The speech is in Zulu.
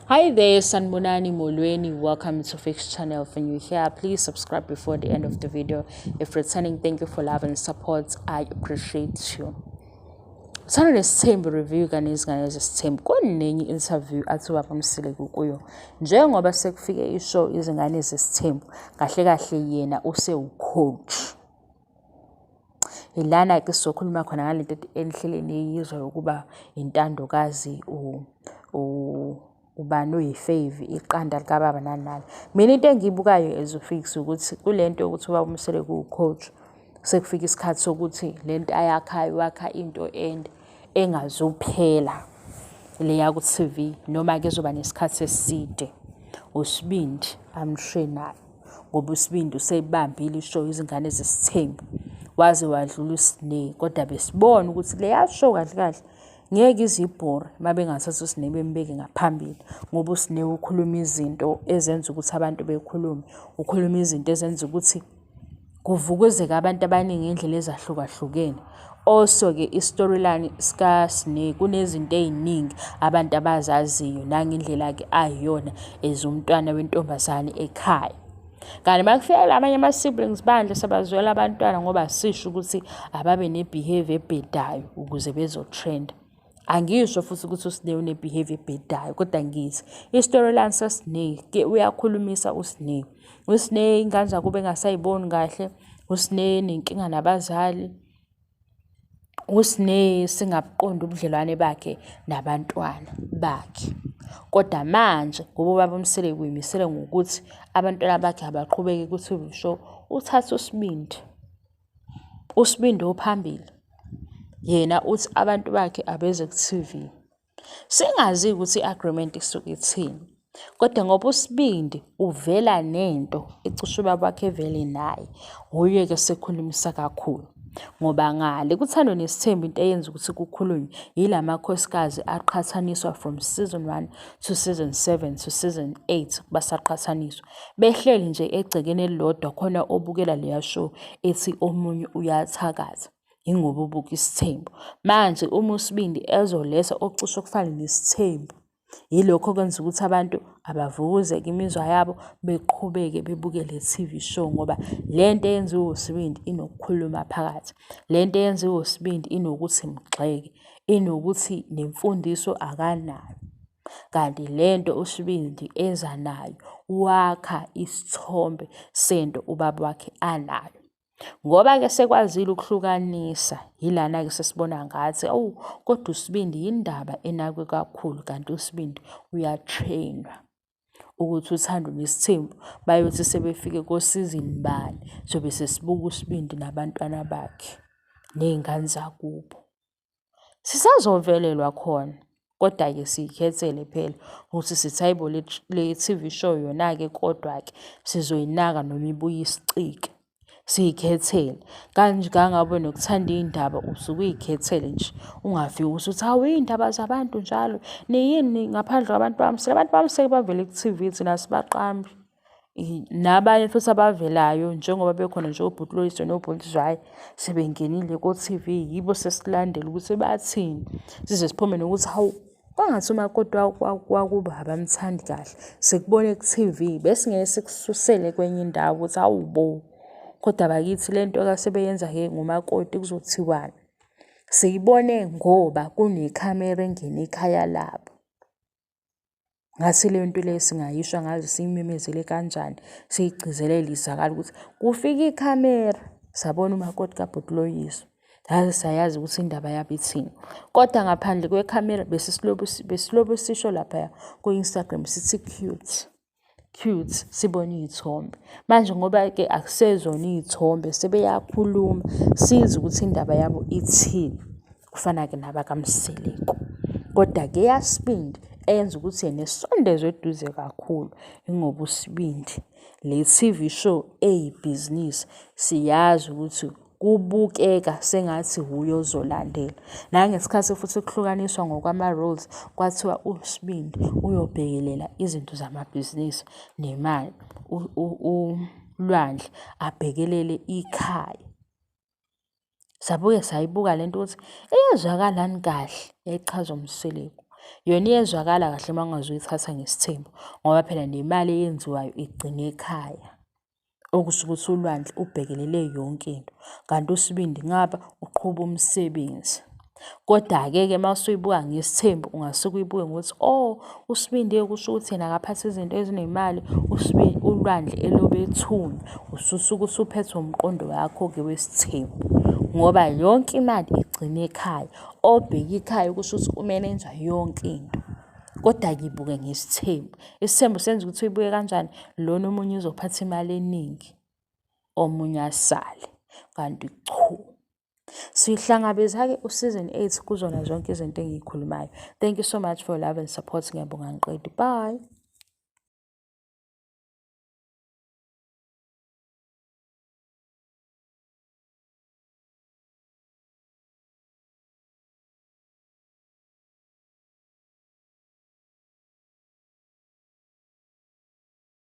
Hi there, Sanbonani Molweni. Welcome to Fix Channel. If you're new here, please subscribe before the end of the video. If returning, thank you for love and support. I appreciate you. Uthando Nesithembu review kaNezingane Zesithembu kunenye i-interview athi ubaba Mseleku kuyo njengoba sekufike i-show Izingane Zesithembu kahle kahle yena usewu-coach. Ilana-ke sizokhuluma khona ngale nto enihlele niyizwa yokuba intandokazi ubani uyifevi iqanda likababa nani nani. Mina into engiyibukayo as uFix ukuthi kule nto yokuthi ubaba uMseleku uwu-coach sekufika isikhathi sokuthi le nto ayakhayo wakha into ende engazuphela le yaku-T_V noma-ke ezoba nesikhathi eside. USibindi amshenayo ngoba uSibindi useyibambile ishow Izingane Zesithembu waze wadlula uSne kodwa besibona ukuthi leya show kahle kahle ngeke ize ibhore uma bengathatha uSne bembeke ngaphambili ngoba uSne ukhuluma izinto ezenza ukuthi abantu bekhulume, ukhuluma izinto ezenza ukuthi kuvukuzeke abantu abaningi ngendlela ezahlukahlukene. Also-ke i-storyline sikaSne kunezinto ey'ningi abantu abazaziyo nangendlela-ke ayiyona as umntwana wentombazane ekhaya. Kanti uma kufika lamanye ama-siblings bandla sabazwela abantwana ngoba sisho ukuthi ababe ne-behavior ebhedayo ukuze bezo-trend-a. Angisho futhi ukuthi uSne une-behavior ebhedayo kodwa ngithi i-storyline saSne ke uyakhulumisa uSne. USne ingane zakubo engasayiboni kahle, uSne nenkinga nabazali, uSne singabuqondi ubudlelwane bakhe nabantwana bakhe. Kodwa manje ngoba ubaba uMseleku uyimisele ngokuthi abantwana bakhe abaqhubeke ku-T_V show, uthatha uSibindi. USibindi ophambili yena uthi abantu bakhe abeze ku-T_V. Singazi ukuthi i-agreement isuke ithini, kodwa ngoba uSibindi uvela nento ecishe ubaba wakhe evele naye, wuye-ke osekhulumisa kakhulu. Ngoba ngale kuThando Nesithembu into eyenza ukuthi kukhulunywe yila makhosikazi aqhathaniswa from season 1 to season 7 to season 8 basaqhathaniswa. Behleli nje egcekeni elilodwa khona obukela leya show ethi omunye uyathakatha yingoba ubuka isithembu. Manje uma uSibindi ezoletha okucishe kufane nesithembu, yilokho okwenza ukuthi abantu abavukuzeke imizwa yabo beqhubeke bebuke le T_V show ngoba le nto eyenziwa uSibindi inokukhuluma phakathi. Le nto eyenziwa uSibindi inokuthi mgxeke, inokuthi nemfundiso akanayo. Kanti lento uSibindi eza nayo wakha isithombe sento ubaba wakhe anayo. Ngoba-ke sekwazile ukuhlukanisa, yilana-ke sesibona ngathi awu kodwa uSibindi yindaba enakwe kakhulu kanti uSibindi uya-train-wa ukuthi uThando nesithembu bayothi sebefike kosizini bani sobe sesibuka uSibindi nabantwana bakhe ney'ngane zakubo. Sisazovelelwa khona kodwa-ke siyikhethele phela ukuthi sithi hhayi bo le T_V show yona-ke kodwa-ke sizoyinaka noma ibuye isicike. Siyikhethele kangangoba nokuthanda iy'ndaba usuke uy'khethele nje ungafiki usuthi hawu iy'ndaba zabantu njalo niyini ngaphandle kwabantu bakaMseleku. Abantu bakaMseleku bavele ku-T_V thina asibaqambi. Nabanye futhi abavelayo njengoba bekhona nje obhuti Loyiso nobhuti Zwai sebengenile ko-T_V yibo sesilandela ukuthi bathini. Size siphume nokuthi hawu kwangathi umakoti wakubo abamthandi kahle. Sikubone ku-T_V besingeke sikususele kwenye indawo ukuthi hawu bo, kodwa bakithi le nto asebeyenza-ke ngomakoti kuzothiwani. Siyibone ngoba kunekhamera engene ekhaya labo. Ngathi leyo nto leyo singayisho angazi siyimemezele kanjani, siyigcizelele izwakale ukuthi kufike ikhamera sabona umakoti kabhuti Loyiso. Saze sayazi ukuthi indaba yabo ithini. Kodwa ngaphandle kwekhamera besilobu sisho laphaya ku-Instagram sithi cute, cute sibone iy'thombe. Manje ngoba-ke akusezona iy'thombe sebeyakhuluma sizwe ukuthi indaba yabo ithini. Kufana-ke nabakaMseleku. Kodwa-ke eyaSibindi eyenza ukuthi yena esondezwe eduze kakhulu ingoba uSibindi le T_V show eyibhizinisi siyazi ukuthi kubukeka sengathi wuye ozolandela. Nangesikhathi futhi kuhlukaniswa ngokwama-roles kwathiwa uSibindi uyobhekelela izinto zamabhizinisi nemali, uLwandle abhekelele ikhaya. Sabuye sayibuka le nto ukuthi iyezwakalani kahle yayichazwa uMseleku. Yona iyezwakala kahle uma ungazuyithatha ngesithembu ngoba phela nemali eyenziwayo igcina ekhaya. Okusho ukuthi uLwandle ubhekelele yonke into, kanti uSibindi ngapha uqhuba umsebenzi. Koda-ke ke uma usuyibuka ngesithembu ungasuke uyibuke ngokuthi oh uSibindi-ke kusho ukuthi yena akaphathe izinto ezinemali, uLwandle elobe ethunywa. Ususuke usuphethwe umqondo wakho-ke wesithembu ngoba yonke imali igcina ekhaya. Obheka ikhaya kusho ukuthi umenenja yonke into. Kodwa-ke ibuke ngesithembu. Isithembu senza ukuthi uyibuke kanjani? Lona omunye uzophatha imali eningi, omunye asale. Kanti chu. Sihlangabeza-ke u-season 8 kuzona zonke izinto engiyikhulumayo. Thank you so much for your love and support. Ngiyabonga ngiqedi. Bye.